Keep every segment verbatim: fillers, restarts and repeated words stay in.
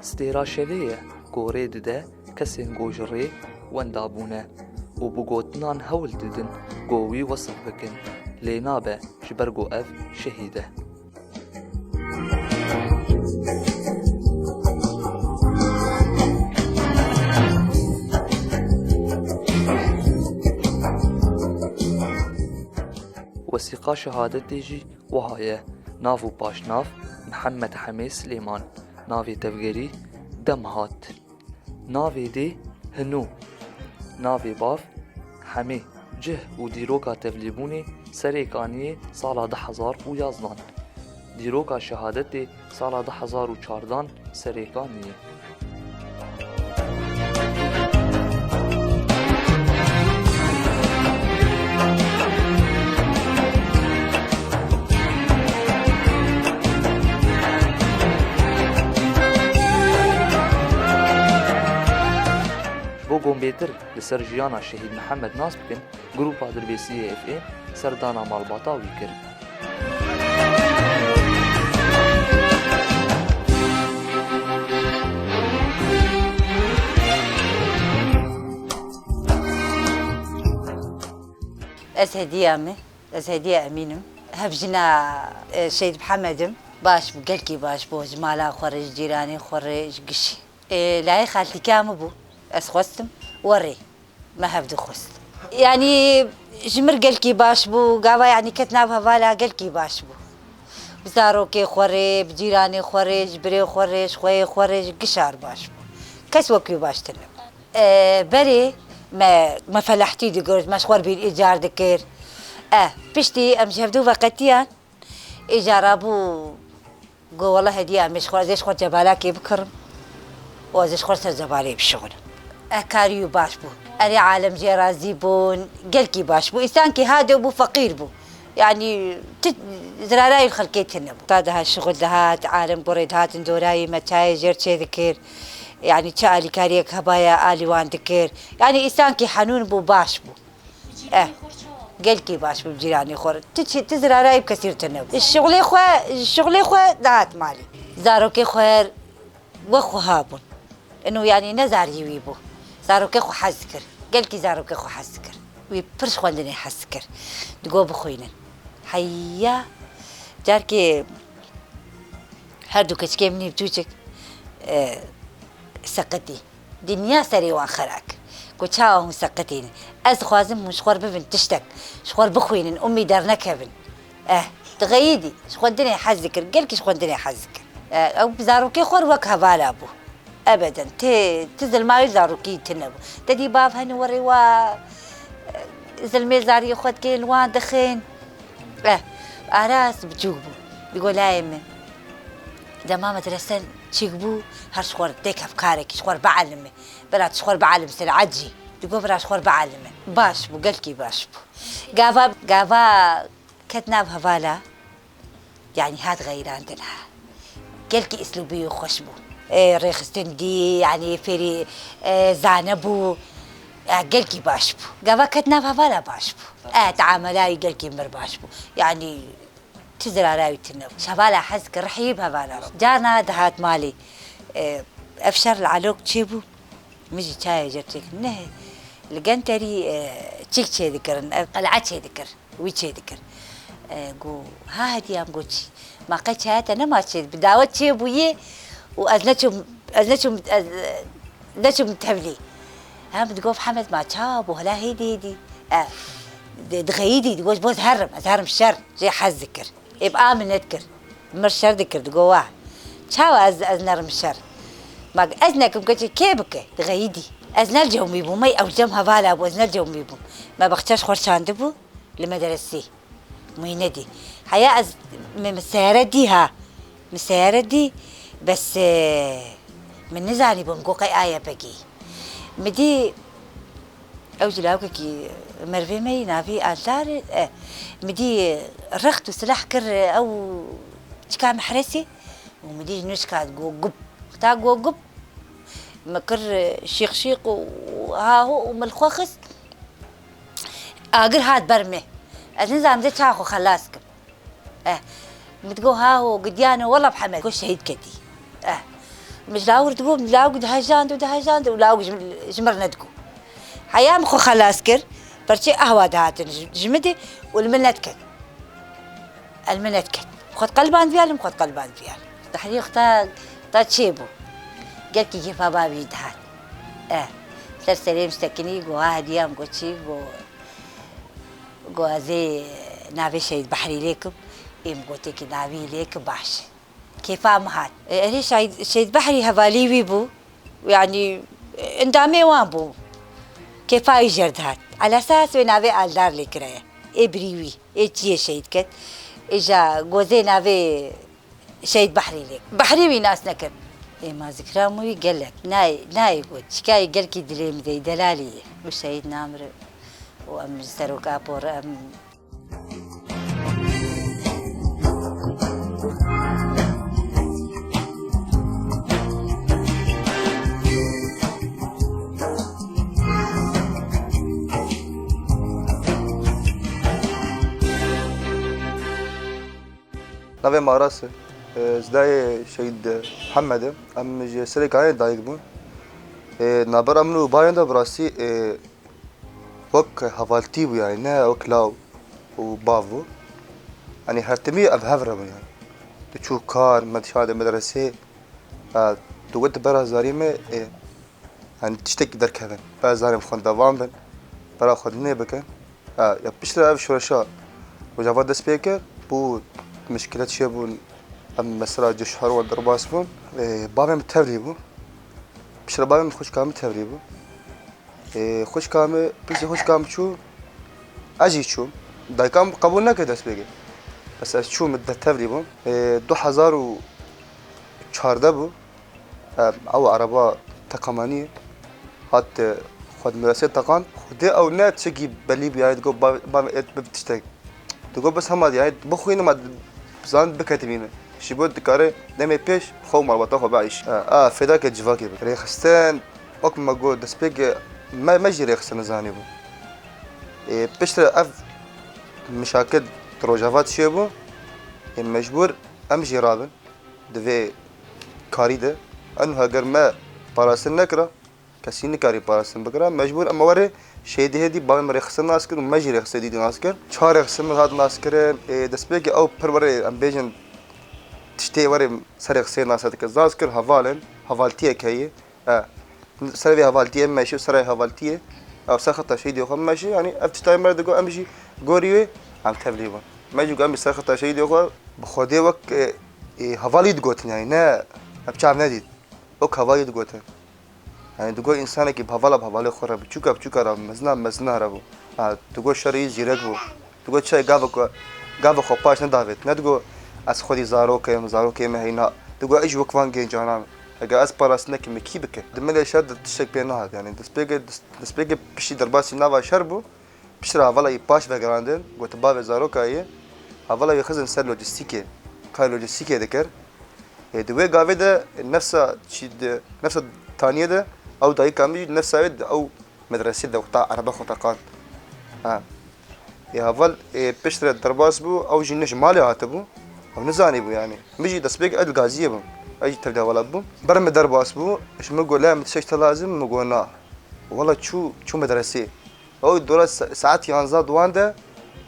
Stêra şevê ye ku rê dide kesên ku ji rê wenda bûne û bi gotinan hewl didin ku wî wesif bikin, lê nabe ji ber ku ev şehîd e. Wesîqa şehadetê jî wiha ye, nav û paşnav: Mihemed Hemê Silêman, navê tevgerî: Demhat. Navê dê: Hinû. Navê bav: Hemê. Cih û dîroka tevlîbûnê: Serê Kaniyê, sala du hezar û yazdan. Dîroka şehadetê: sala du hezar û çardan, Serê Kaniyê. Ji bo ku bêtir li ser jiyana Şehîd Mihemed nas bikin, Grupa Dirbêsiyê F M serdana malbata wî kir. Ez Hediya me, ez Hediya Emîn im. Hevjina, e, Şehîd Mihemed im. Baş bû, gelkî baş bû. Ji mala xwe re, ji cîranê xwe re, ji gişî. Ê, layê xaltîka min bû. Ez xwestim werê. Me hevdu xwest. Yanî ji mir gelkî baş bû. Gava yanî ket nav hevala gelkî baş bû. Bi zarokê xwe rê, bi cîranê xwe rê, ji birê xwe rê, ji xweyê xwe rê, ji gişar baş bû. Kes wek wî baş tune bû. Ê, berê me, me felehtî digirt, me ji xwe re bîr îcar dikir. E, piştî em ji hevdu veqetiyan, îcara bû. Got, "Wele Hediya, em ê ji xwe, ez ê ji xwe cebalakê bikirim û ez ê ji xwe ser cebalê bişixulim." E, karî wî baş bû. Erê, alem jê razî bûn, gelkî baş bû. Însankî hade bû, feqîr bû. Yanî, ti zirarayî li xelkê tune bû. Ta dihat şixul dihat, alem gorê dihatin dorayî me, çayê jêr çê dikir. Yanî, çi alîkariyek hebaya, alî wan dikir. Yanî, însankî henûn bû, baş bû. Eh, gelkî baş bû cîranê xwe re. Tu çi, tu zirarayî bi kesî re tune bû. Şixulê xwe, şixulê xwe dihat malê. Zarokê xwe wek xwe habûn. Ino yanî ne zarî wî bû. Zarokê xwe hez dikir. Gelkî zarokê xwe hez dikir. Wî pir ji xwendinê hez dikir. Digot bixwînin. Heya carkê her du keçikê min ê biçûçik, e, seqitî. Dinya serê wan xera kir. Ku çawa hûn seqitîn in. Ez dixwazim hûn ji xwe re bibin tiştek. Ji xwe re bixwînin, umî dernekevin. Eh, dixeyidî. Ji xwendinê hez dikir. Gelkî ji xwendinê hez dikir. Eh, ew bi zarokê xwe re wek hevala bû. Ebeden. Tê, ti zilma wî zarokî tune bû. Te dî bav hene werê wa, eh, zilmê zariyê xwe dikê li wan dixin. Eh, Aras biçûk bû. Digot layê min. Dema medrese çêk bû, her ji xwe re tê kevkarekî, ji xwe re bielime. Bira tu ji xwe re bielime, Sil'et jî. Digot bira ji xwe re bielime. Baş bû, gelkî baş bû. Gava, gava ket nav hevala, yanî hat xeyrandin ha. Gelkî îslûbî wî xweş bû. Ê, rêxistin dî, yanî fêrî, ê, zane bû. Ê, gelkî baş bû. Gava ket nav hevala baş bû. Ê, teamela wî gelkî mir baş bû. Yanî Ti zirara wî tune bû. Ji hevala hez kir, rihî bi hevala re. Carna dihat malê. E, ev şer li Elok çêbû. Min jî çayê jê çêkir. Neh, li Genterî, e, çîk çêdikirin, ev qel'a çêdikir. Wî çêdikir. E, got, ha Hediya, em got çi? Ma qey çaya te nema çê? Bi dawet çêbûyê û ez neçûm, ez neçûm, ez neçûm tevlî. Hem digot, Hemed, ma çawa bû? Hela hêdî hêdî. E, di-, dixeyidî, digot, ji bo ez herim, ez herim şer. Jê hez dikir. Ê bi a min nedikir. Mir şer dikir, digo wa. Çawa ez, ez nerim şer? Ma ez nekim keçê kê bike? Dixeyidî. Ez ne li cem wî bûm, ey ew cem hevala bû, ez ne li cem wî bûm. Me baxçe ji xwe şandibû li medresî. Mîne dî. Heya ez, min, min seyare dî ha. Min seyare dî, bes, e, min nizanîbû, min got qey aye begî. Min dî, ew ji lawkekî merivê me yî, navî Altar, e, min dî rext û silah kir, ew çika mehresî û min dî ji nû çika got gup. Ta got gup, min kir şîq şîq û ha ho û min li xwe xist. Agir hat ber me. Ez nizanim dê çawa xwe xelas kim. Eh, min digot, ha ho, gidiyane, wela bi Hemed, ku şehîd ketî. Eh, Min ji lawir dibû, min lawik dihejand û dihejand û lawik ji, ji mir nedigot. Heya min xwe xelas kir, perçê ehwa dihatin ji, ji min dê û li min nediket. El min nediket. Xwe diqeliband viya, li min xwe diqeliband viya. Behrî xwe ta, ta çêbû. Gelkî kêfa bavî dihat. E, ser serê min sekinî, got, ha, diya min got çi, got, got, ez ê navê Şehîd Behrî lê kim. Ê min gotê ki navî lê ki baş. Kêfa min hat. E, erê Şehîd, Şehîd Behrî hevalî wî bû. Yanî, e, endamê wan bû. Kêfa wî jêr dihat. Elesas wê navê Eldar lê kireye. Ê birî wî, ê çiyê şehîd ket. Ê ja gozê navê Şehîd Behrî lê. Behrî wî nas nekir. Ê ma zikra min wî gelek. Nayê, nayê got. Çikayê gelkî dilê min de yî, delalî yê. Û şehîd namire. Û em ji serok Apo re em Navê Maras e. E, ez dayê Şehîd Mihemed im. Em ji Serê Kanê dayik bûn. E, navbera min û bayê de bi rastî, e, wek hevaltî bû, yani ne wek law û bav bû. Yanî her timî ev hev re bûn yani. Diçû kar, me dişa de medresê, e, digot bera zarî me, e, yani tiştekî derkevin. Bera zarê me xwendevan bin, bera xwendinê bikin. E, ya piştre ev şoreşa Rojava dest pê kir, bû mişkilet çêbûn, em mesela cihê şehro derbas bûn. E, bavê min tevlî bû. Piştre bavê min xwişka min tevlî bû. Ê, xwişka min, piştî xwişka min çû, ez jî çûm. Dayika min qebûl nekir destpêkê. Bes ez çûm, min de tevlî bûm. Ê, du hezar û çardeh bû. Em, ew ereba teqamaniyê hat, e, xwe di medresê teqand. Xwedê ew ne tiştekî belî bû, yani digot, ba, ba, et, bi tiştek. Digot, bes hema, yani, bixwînim, ma zan biketibîne. Ji bo dikare demê pêş xwe û malbata xwe bieyş. A, a, fêdake civakê bike. Rêxistin, wek me got, destpêkê me, me jî rêxistin nizanîbû. Ê, piştre ev mişakil di Rojava çêbû, ê, mecbûr em jî rabin di vê karî de. Eno heger me parastin nekira, kesî nikarî parastin bikira. Mecbûr em werê şêdî hêdî bavê me rêxistin nas kir û me jî rêxistin dîdî nas kir. Çar rêxistin min hat nas kirin. Ê, destpêkê ew pir werê, em bêjin, tiştê werê ser rêxistinê nas dikir. Nas kir heval in, hevaltiyek heye. E, ser vê hevaltiyê meşî û ser vê hevaltiyê, ew ser xeta şehîdê xwe meşî, yanî ev tiştayê me re digot, em jî gorî wê, em tevlî bûn. Me jî got, em jî ser xeta şehîdê xwe bi Xwedê wek, e, e, hevalî digotin, yanî ne, em çav nedît. Wek hevalî digotin. Yanî digot, însanekî bi hevala bi hevalê xwe re, biçûka biçûka re, mezina mezina re bû. Ha, digot şerî zîrek bû. Digot, çi gavê ku, gavê xwe paş nedavêt. Ne digot, ez xwedî zarok im, zarokê me heyna. Digot, ez jî wek van gencanan. Eger ez parastin nekim, min kî bike? Di milê şer de tiştek pê nehat. Yanî destpêkê, dest-, destpêkê piştî derbasî nava şer bû. Piştre hevala wî paş vegerandin, got, bavê zaroka yê. Hevala wî xizin ser lojistîkê. Karê lojistîkê dikir. Ê, di wê gavê de nefsa çî de, nefsa taniyê de ew dayika min jî nefsa wê di ew medresê de wexta erebe xwe teqand. Ha. Ê, heval, ê, piştre derbas bû, ew jî ne ji malê hatibû. Ew nizanîbû yani. Min jî destpêk ez li gaziyê bûm. Ez jî tevlî hevala bûm. Ber min derbas bû, ji min got, la min tiştek te lazim, min got, na. Wela çû, çû medresê. Ew dora sa-, saet yanzdeh duwan de,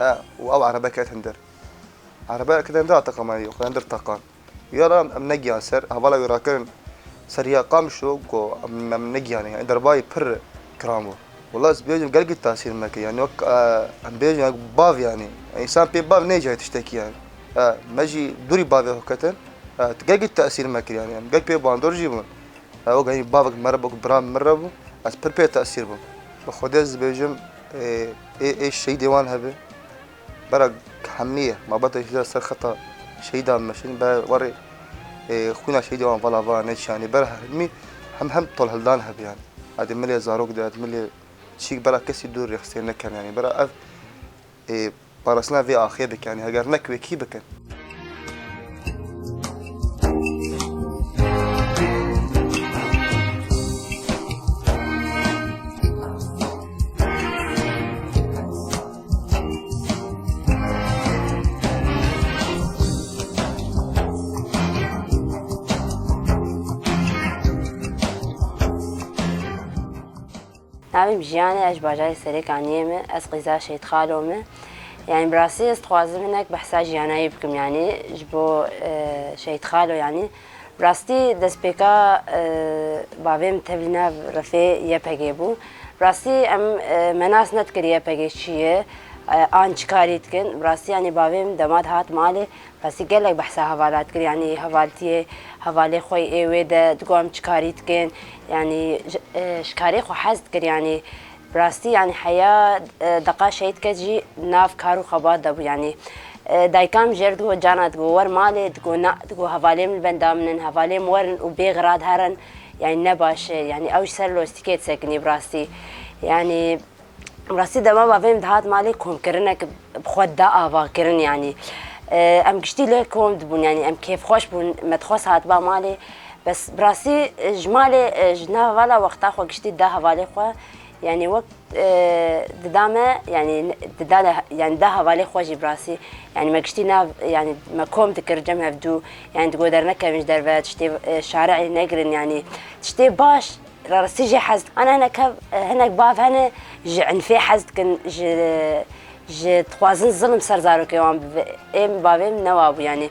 e, û ew erebe ket hindir. Erebe ket hindir, teqamanî, xwe hindir teqan. Ya ra em negiyan ser, hevala wî rakirin ser ya Qamişlo, ku em, em negiyanê, yani derbayê pir kiran bû. Wela ez bêjim gelkî tesîr me kir, yani wek, e, em bêjin wek bav yani. Însan pê bav nêcayê tiştekî yani. E, me jî dûrî bavê xwe ketin. E, gelkî tesîr me kir yani. Em gelk pê bandor jî bûn. E, wek, yani bavek me re bû, bira min re bû. Ez pir pê tesîr bûm. Bi Xwedê ez dibêjim, e, ê, ê şehîdê wan hebe. Bera hemî mabeta jî de ser xeta şehîdan meşin, be warê, e, xwîna şehîdê wan vala va neçî, yani bera hemî hem, hem tolhildan hebe yani. Edî milê zarok de, edî milê çîk bera kesî dûr rêxistinê nekin yani. Bera ev, e, parastina vê axê bikin yani. Heger nek wê kî bikin? Jiyanê ez ji bajarê Serêkaniyê me, ez qîza Şehîd Xalo me. Yanî bi rastî ez dixwazim hinek behsa jiyana wî bikim, yanî ji bo, e, Şehîd Xalo, yanî bi rastî destpêka, e, bavê min tevlî nav refê Y P G bû. Bi rastî em, e, me nas nedikir Y P G çi ye, e, an çi karî dikin. Bi rastî yanî bavê min dema dihat malê, Rastî gelek behsa hevala dikir, yanî hevaltiyê, hevalê xwe yê wê de digot em çi karî dikin, yanî ji, e, ji karê xwe hez dikir, yanî bi rastî, yanî heya, e, deqa şehîd ket jî nav kar û xebat de bû, yanî, e, dayika min jê re digot, cana digot, wer malê, digot, na, digot, hevalê min li benda min in, hevalê min werin û bê xirad herin, yanî ne baş e, yanî ew ji ser lostîkê disekinî bi rastî, yanî Bi rastî dema bavê min dihat malê komkirinek bi xwe da avakirin, yanî, e, em giştî lê kom dibûn, yanî em kêfxweş bûn, me dixwest hatba malê. Bes bi rastî, e, ji malê, e, ji nav hevala wexta xwe giştî da hevalê xwe, yanî wek, e, dida me, yanî dida de, yanî da hevalê xwe jî bi rastî, yanî me giştî nav, yanî me kom dikir cem hevdû, yanî digot dernekevin ji derve, tiştê, e, şari'ê negirin, yanî tiştê baş. Rastî jê hez dikin. Ana hinek hev, hinek bav hene ji infê hez dikin, ji, ji dixwazin zilm ser zarokê wan bibe. Êm bavê min ne wa bû, yanî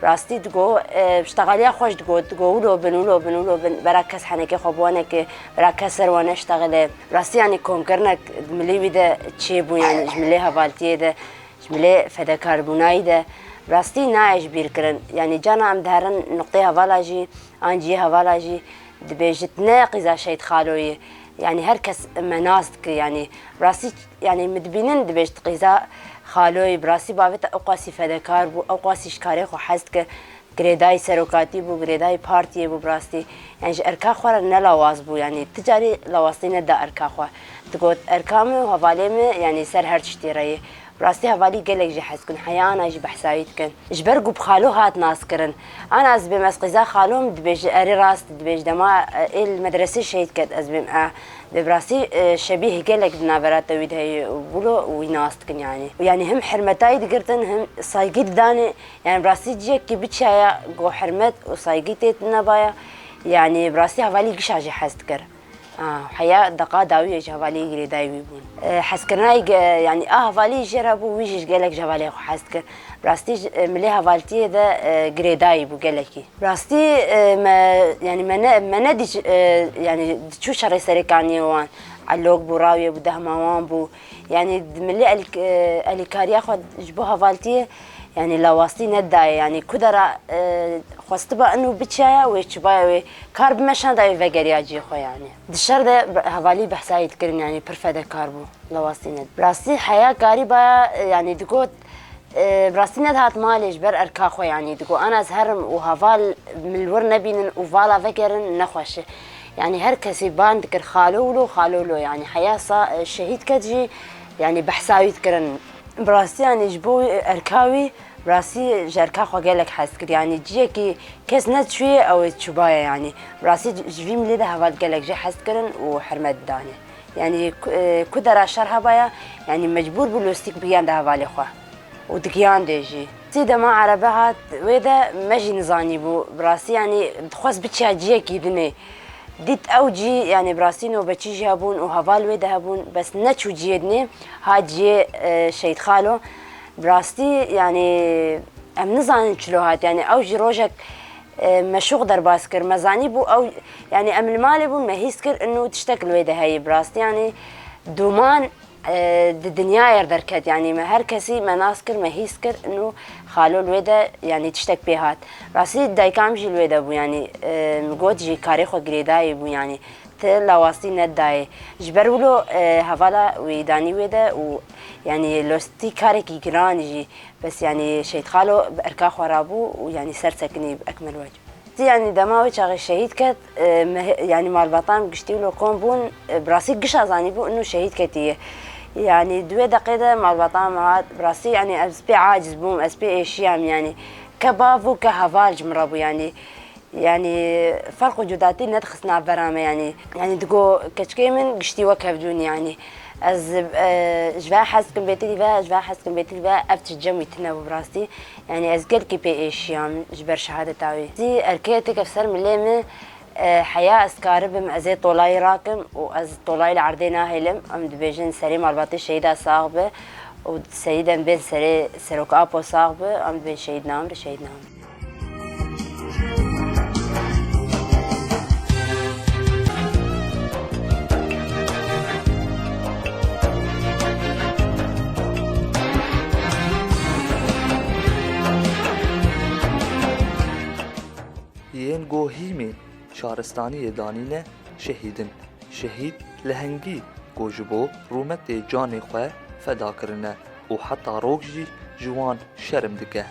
rastî digo, e, ştexaliya xwe jî digo, digo wilo bin, wilo bin, wilo bin, bera kes henekê xwe bi wanekê, bera kes ser wan neştexile. Rastî yanî komkirinek di milê wî de çêbû, yanî ji milê hevaltiyê de, ji milê fedekarbûnayî de. Rastî nayê ji bîr kirin. Yanî cana em diherin nuqtê hevala jî, an cihê hevala jî, Dibêjit ne qîza Şehîd Xaloyî, yanî her kes me nas dike, yanî bi rastî, yanî min dibînin dibêjit qîza Xaloyî, bi rastî bavê te ew qasî fedekar bû, ew qasî ji karê xwe hez dike, girêdayî serokatî bû, girêdayî partiyê bû bi rastî, yanî ji erka xwe re ne lawaz bû, yanî ti carî lawaztî neda erka xwe. Digot erka min û hevalê min, yanî ser her tiştî re yê. Bi rastî hevalî gelek jê hez dikin, heya ana jî behsa wî dikin. Ji ber ku bi Xalo hat naskirin. Ana ez bêm ez qîza Xalo min dibêje, erê rast dibêje dema, e, ê li medresê şehîd ket ez bêm, e, bi rastî, e, şebîh gelek di navbera te wî de heye û wilo wî nas dikin yanî. Yanî him hirmetayî digirtin, him saygî didanê. Yanî bi rastî cihekî biçaya ku hirmet û saygî tê nebaya. Yanî bi rastî hevalî gişa jê hez dikir. Ah, heya deqa dawiyê ji hevaliyê girêdayî wî bûn. E, hezkirinayî ge-, yanî a hevalî jê re bû, wî jî ji gelek ji hevaliyê xwe hez dikir. Rastî ji, e, milê hevaltiyê de, e, girêdayî bû gelekî. Rastî, e, me, yanî me ne, me nedî, e, yanî diçû şerê Serêkaniyê wan. Elok bû, rawiyê bû, dehma wan bû. Yanî di milê el-, e, elîkariya xwe ji bo hevaltiyê, yanî lawastî nedayê. Yanî ku dera, e, xwestiba ino biçaya wê çibaya wê kar bimeşanda wê vegeriya cihê xwe yanî. Di şer de be-, hevalî behsayî dikirin, yanî pir fedekar bû, lawastî ned. Rastî heya karî baya, e, yanî digot, e, bi rastî nedihat malê ji ber erka xwe, yanî digot, ana ez herim û heval min li wir nebînin û vala vegerin nexweş e. Yanî her kesî ban dikir xalo wilo, xalo wilo, yanî heya sa, e, şehîd ket jî, yanî behsa wî dikirin. Bi rastî, yanî ji bo erka wî, bi rastî ji erka xwe gelek hez dikir. Yanî ciyekî kes nediçûyê, ew ê çûbaye yanî. Bi rastî ji vî milê de heval gelek jê hez dikirin û hurmet didanê. Yanî ku, e, ku dera şer hebaya, yanî mecbûr bû lostîk bigiyanda hevalê xwe. Û digiyandê jî. Sî dema erebe hat wê de me jî nizanîbû. Bi rastî, yanî dixwest biçiya ciyekî dinê. Dît ew cî, yanî bi rastî nobetçî jî hebûn û heval wê de hebûn, bes neçû ciyê dinê, ha ciyê, e, Şehîd Xalo. Bi rastî, yanî em nizanin çilo hat, yanî ew jî rojek, e, meşûq derbas kir. Me zanîbû ew, yanî em li malê bûn, me hîs kir ino tiştek li wê de heye. Bi rastî, yanî dûman, e, di dinyayê re derket. Yanî me her kesî me nas kir, me hîs kir ino Xalo li wê de, yanî tiştek pê hat. Rastî dayika min jî li wê de bû, yanî, e, min got jî karê xwe girêdayî bû, yanî ti lawastî nedayê. Ji ber wilo, e, hevala wî danî wê de û, yanî lostî karekî giran jî, bes yanî Şehîd Xalo bi erka xwe rabû û yanî ser sekinî bi ekmel wec. Yanî dema wê çaxê şehîd ket, e, me, yanî malbatan giştî wilo kom bûn, e, bi rastî gişa zanîbû ino şehîd ketiye. Yanî di wê deqê de malbatan me hat, bi rastî yanî ez pê aciz bûm, ez pê êşiyam yanî. Ke bav û ke heval ji min re bû yanî. Yanî ferq û cudatî nedixist navbera me yanî. Yanî digo keçikê min giştî wek hevdûn yanî. Ez, e, ji ve hez dikim bêtirî ve, ji ve hez dikim bêtirî ve, ev tişt cem wî tune bû bi rastî. Yanî ez gelkî pê êşiyam ji ber şehadeta wî. Zî erkê têkeve ser milê min, E, heya ez karibim, ez ê tolayî rakim û ez tolayî li erdê nahêlim. Em dibêjin serê malbatê şehîda sax bi û serî dem bên serê Serok Apo sax bi. Em dibên şehîd namri, şehîd namri. Yên ku hîmê şaristaniyê danîne şehîd in. Şehîd lehengî ku ji bo rûmetê canê xwe feda kirine û heta rok jî ji wan şerm dike.